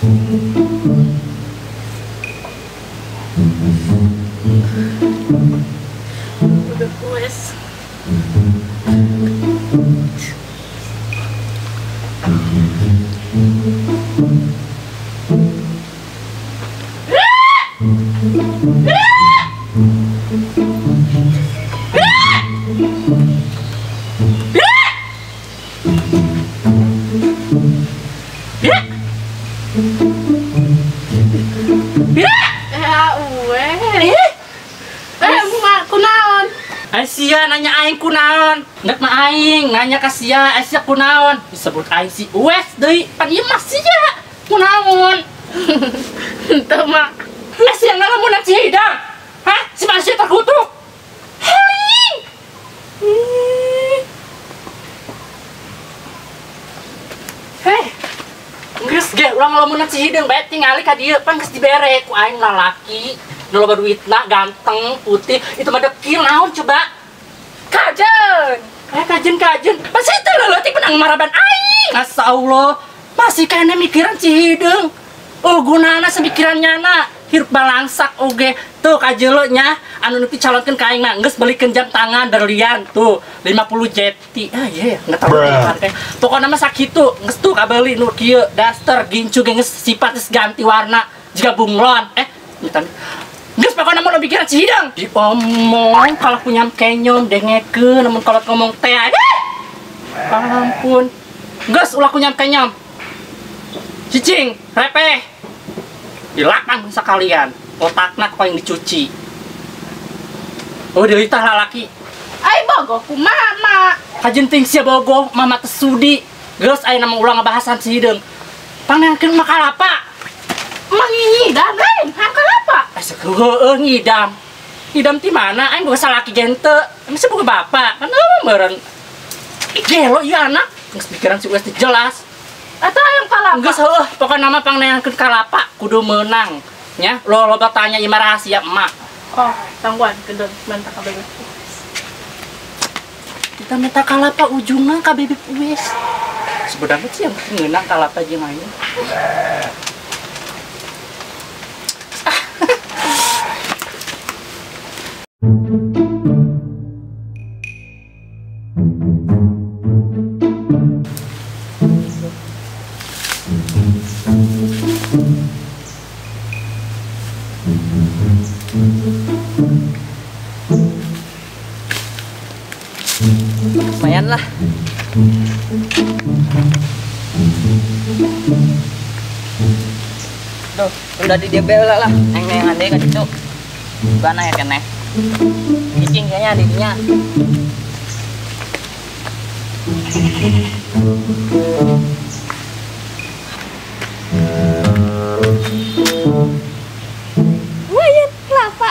Udah wes. Sia nanya aing kunaon, nggak mah aing nanya ka sia, sia kunaon, disebut aing si Uwes deui, pan ieu mah sia kunaon. Henteu mah. Sia ngalamunan si hidang. Hah? Si manusia terkutuk. Heling. Heh. Geus ge urang ngalamunan si hideung bae tingali ka dieu pan geus dibere ku aing lalaki. Nu loba duitna, ganteng, putih, itu mah dekil naon coba. Kajen. Kajen. Pasti itu leutik menang maraban aing. Masya Allah, masih kayaknya mikiran si hideung. Oh, gunana semikiran nyana, hirup balangsak oge. Tuh kajelo nya anu nu dicalonkeun ka aing mah geus belikeun jam tangan berlian tuh 50 jeti. Ah iya, enggak tahu harga. Pokokna mah sakitu, geus tuh kabeli nu kieu, daster gincu ge geus sifat geus ganti warna jiga bunglon. Geus pokokna mah pikiran si hideung. Diomong kalau punya kenyom dengekeun namun kalau ngomong teh. Ampun. Geus ulah kunyam kenyom. Cicing, repeh. Dilakang sekalian. Otakna kok yang dicuci. Oh, dilitah lalaki. Ai bogoh ku mama. Kajen ting sia bogoh, mama teu sudi. Geus aya nama ulah ngabahasan si hideung. Pangneangkeun mah kalapa. Emang ngidam lain, hayang kalapa. Asa heueuh ngidam. Ngidam ti mana? Aing boga salaki ge henteu. Masa boga bapak? Kan eueuh meureun. Gelo ieu anak. Geus pikiran si Uwes teh jelas. Atau hayang kalapa? Geus heueuh, pokona mah pangneangkeun kalapa kudu meunang. Nya, lo loba tanya ieu mah rahasia emak. Oh, tangguan kedon mantap ka bebek. Kita minta kalapa ujungna ka bebek Uwes. Sebenarnya sih yang ngeunang kalapa jeung aing. Lumayan lah. Duh, udah di DP lah. Aing neangan deui ka ditu. Bana ya keneh. Cicing kayaknya didinya. Lumayan kelapa.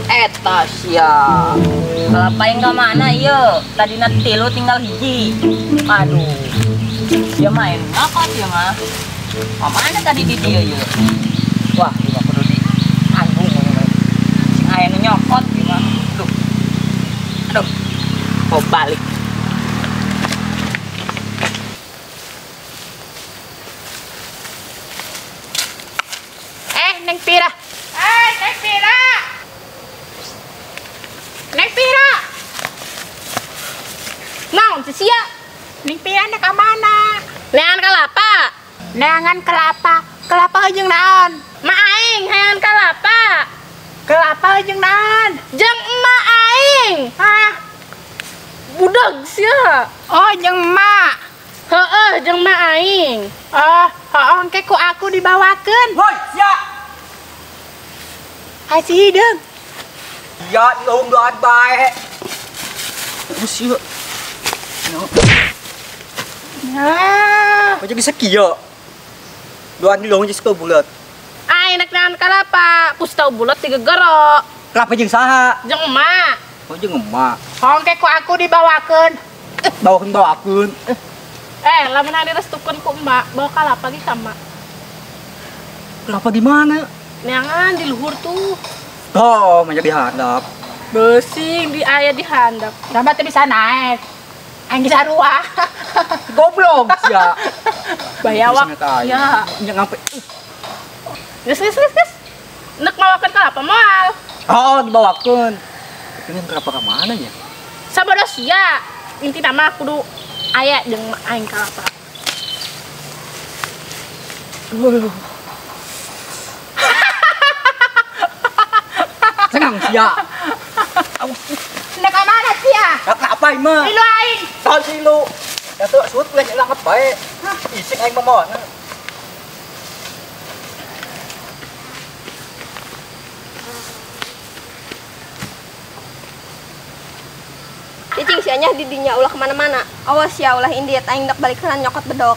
Eta sia. Kelapa yang ke mana ieu? Tadina tilu tinggal hiji. Aduh. Dia main ngakot ya mah. Mana tadi di dia ieu? Wah, ieu mah kudu ditanggung sing aya nu nyokot ieu mah. Duh. Aduh. Kok balik. Neng Pira. Neng Pira. Neng Pira. Naon si sia? Neng Pira nek ka mana? Neangan kalapa. Neangan kelapa. Kelapa jeung naon? Ma aing hayang kalapa. Kelapa jeung naon? Jeung emak aing. Hah? Budak sia. Oh, jeung emak. Heeh, jeung emak aing. Oh, heeh engke ku aku dibawakeun. Woi, sia. Ai si hideung. Ya, lung doan bae. Terus ieu. Nah. Kok jadi sakieu? Doan di lung geus ke bulat. Ai nek neangan kalapa, kus tau bulat digegero. Kelapa jeung saha? Jeung emak. Oh, jeung emak. Hongke ku aku dibawakeun. Bawakeun bawakeun. Lamun direstukeun ku emak, bawa kalapa ge ka emak. Kelapa di mana? Neangan di luhur tuh. Oh, menjadi handap. Besing di aya di handap. Gambar teh bisa naik. Aing bisa sarua. Goblok sia. Bayawak. Ya, nya ngampe. Geus geus geus. Nek mawakeun kalapa moal. Oh, dibawakeun. Ini kelapa ka mana nya? Sabodo sia. Intina mah kudu aya jeung aing kalapa. Senang sia. Nek ka mana sia? Ka apa mah? Tilu aing. Tahu tilu. Ya tuh suut leh langet bae. Isik aing mah. Cicing sia nya di dinya ulah kemana-mana. Awas ya ulah indit aing dak balik heula nyokot bedok.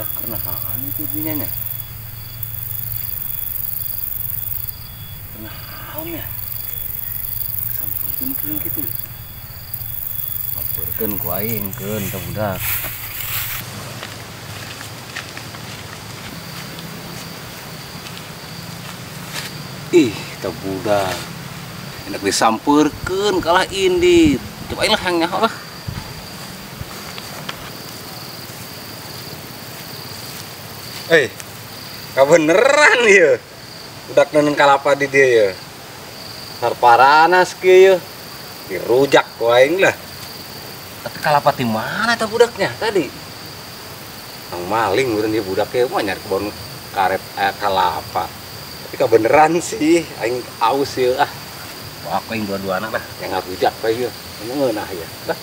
Dak kenahan itu dinya nya. Kenahan ya. Sampeurkeun keun kitu. Sampeurkeun ku aing keun ka budak. Ih, ta budak. Enak disampeurkeun kalah indit. Coba aing lah hang nyaho lah. Kabeneran ieu. Budak neuneu kalapa di dieu ye. Sarparanas kieu ye. Dirujak ku aing lah. Tapi kalapa di mana eta budaknya tadi? Nang maling meureun ieu budak ye mah nyari kebon karet kalapa. Tapi kabeneran sih aing aus ieu ah. Wah, aku yang dua-dua anak lah. Yang ngarujak bae ieu. Ngeunah ieu. Lah.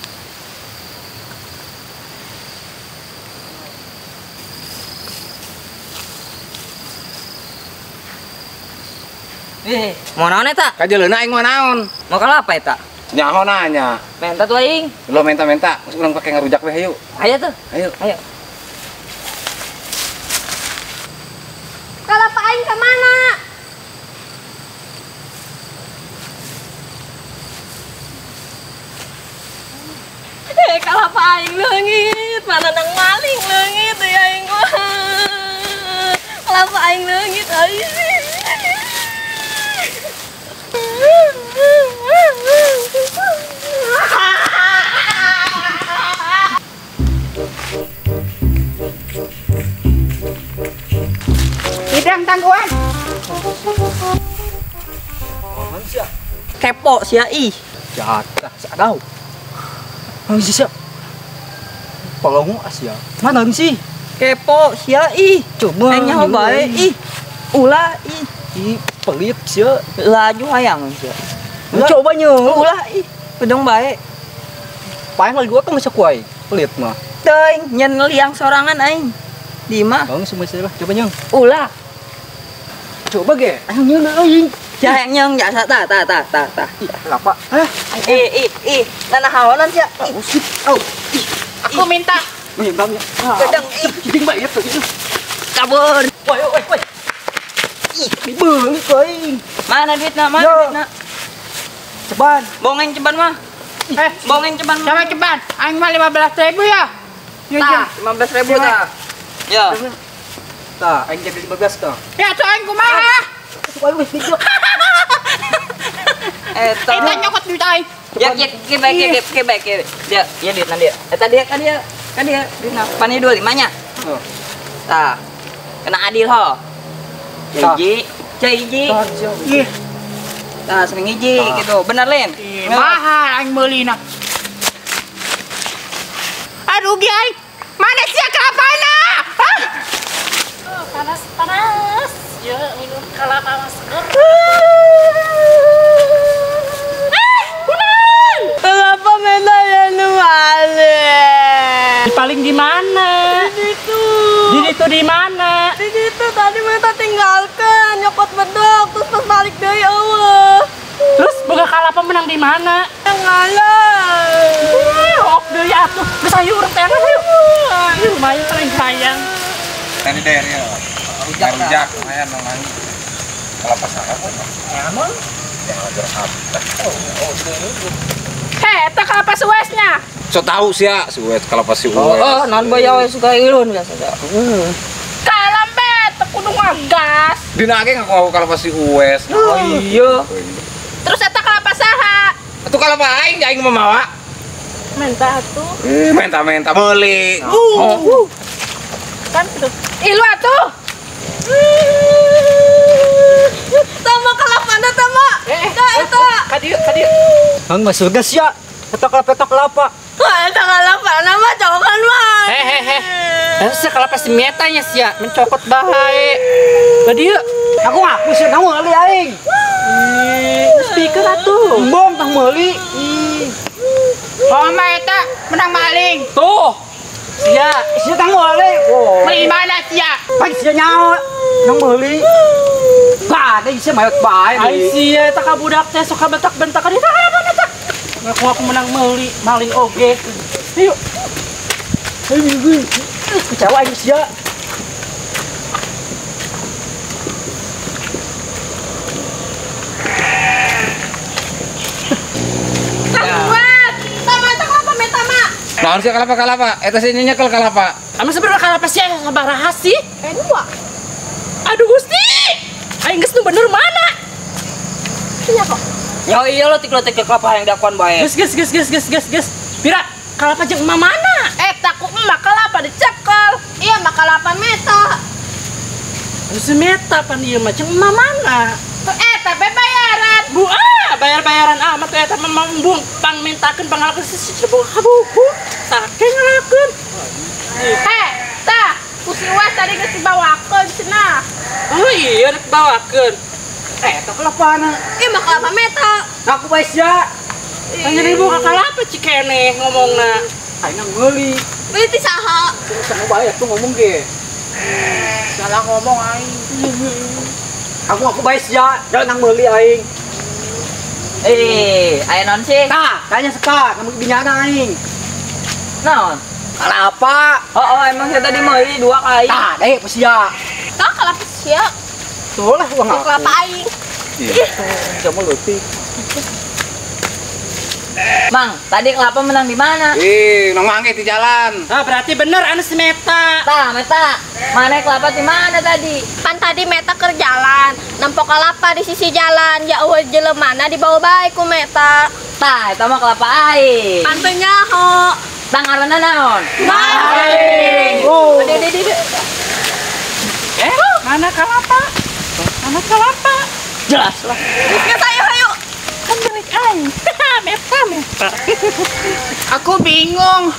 Mau naon eta? Kajeleuna aing mau naon? Mau kalapa eta? Nyaho nanya. Menta tuh aing. Lo menta-menta, geus urang pake ngarujak we hayu. Ayo tuh. Ayo. Ayo. Kalapa aing ka mana? Kalapa aing leungit, mana nang maling leungit ya aing mah. Kalapa aing leungit aing. Hidang tangguhan. Kepo sia ih. Jatah sadau. Ang sih Palongo Asia. Mana sih? Kepo sia ih. Coba aing nyaho bae ih. Ulah ih. Ih, pelit sia. Laju hayang sia. Coba nyo. Ulah ih. Pedong bae. Paeng lagi gua kan geus kuai. Pelit mah. Teuing nyen liang sorangan aing. Di mah. Bang semua lah, coba nyong. Ulah. Coba ge. Aing nyeun aing. Ya yang nyong jasa ta ta ta ta ta. Ih, kelapa. Hah? Ih ih ih, nana hawanan sia. Oh. Aku minta. Minta. Gedeng ih. Gedeng bae tuh. Kabur. Woi woi woi. Ih, dibeli aing. Mana duitna? Mana duitna? Ceban. Bongeng ceban mah. Bongeng ceban mah. Sama ceban. Aing mah 15.000 ya. Tah, 15.000 tah. Ya. Tah, aing jadi 15 tah. Ya, tuh aing kumaha? Eta. Eta nyokot duit aing. Ya, ya, ke bae ke bae ke. Dia, ya duitna dia. Eta dia kan dia. Kan dia duitna. Pani 25 nya. Heeh. Tah. Kena adil ho. Hiji, hiji. Ih. Tah, sering hiji gitu. Bener lain. Mahal aing meulina. Aduh rugi aing. Mana sia kelapana? Hah? Panas panas. Ya, minum kelapa mah seger. Kunan! Kelapa menta ya nu male. Di paling di mana? Di situ. Di situ di mana? Di situ tadi menta tinggalkan nyokot bedok terus pas balik deui eueuh. Terus boga kalapa menang di mana? Ngalah. Ok deui atuh. Geus ayo urang teh ayo. Ih, lumayan paling sayang. Tadi daerah ya. Rujak lumayan namanya. Kelapa sarap apa? Emang? Yang ajar apa? Oh, oh, Heh, eta kalapa suesnya. So tahu sia, sues kalapa si Uwes. Oh, naon bae we suka ilun biasa. Heeh. Kalambe teu kudu ngagas. Dina ge ngaku kalapa si Uwes. Oh iya. Terus eta kalapa saha? Atuh kalapa aing, aing mah mawa. Menta atuh. Menta-menta meuli. Kan tuh. Ih lu atuh. Tama kalapana tama. Eta eta. Ka dieu, ka dieu. Hang mah surga sia. Eta kalapa eta kelapa. Wah, eta kalapana mah cokokan mah. Hehehe. Sia kalapa si metanya sia mencokot bae. Ka dieu. Aku ngaku sia kamu meuli aing. Speaker atuh. Embong tang meuli. Oh, mah eta menang maling. Tuh. Sia, sia tang meuli. Oh. Meuli mana sia? Pan sia nyaho nang meuli. Ba, deui sia mayot bae. Ai sia eta ka budak teh sok kabentak-bentakan eta kalapa eta. Ngaku aku menang meuli, maling oge. Ayo. Ayo, kecewa aing sia. Naon sih kalapa-kalapa? Eta sih nyekel kalapa. Ame sebenarnya kalapa sih sabaraha sih? Dua. Aduh Gusti. Aing geus nu bener mana? Iya kok. Ya iya lo tik-tik kelapa yang dakuan bae. Geus geus geus geus geus geus geus. Pira kalapa jeung emak mana? Eta ku emak kalapa dicekel. Iya mah kalapa meta. Geus meta pan ieu mah jeung emak mana? Eta be bayaran. Bu ah, bayar-bayaran amat eta mah embung pangmintakeun pangalakeun si buku. Saking ngalakeun. Heh, tah, ku si Uwes tadi geus dibawakeun cenah. Oh iya rek bawakeun. Eta kalapana. Ih mah kalapa meta. Ngaku bae sia. Tanya ribu ka kalapa cikeneh ngomongna. Aing meuli. Meuli ti saha? Saha bae atuh ngomong ge. Salah ngomong aing. Aku ngaku bae sia, da nang meuli aing. Aya naon sih? Tah, tanya seka, kamu binyana aing. Naon? Kalapa? Oh, emang saya tadi meuli dua kali. Tah, deui sia. Tah kalapa sia. Tuh lah uang aku. Kelapa aing. Iya. Sama leutik. Mang, tadi kelapa menang di mana? Ih, nang mangke di jalan. Ah, berarti bener anu si Meta. Tah, Meta. Mana kelapa di mana tadi? Pan tadi Meta ke jalan, nempok kelapa di sisi jalan. Ya eueuh jelemana dibawa bae ku Meta. Tah, eta mah kelapa aing. Pan teu nyaho. Tah ngaranna naon? Maling. Oh. Aduh, aduh. Mana kelapa? Mana kelapa? Jelas lah. Geus ayo ayo. Kan milik aing. Meta, meta. Aku bingung.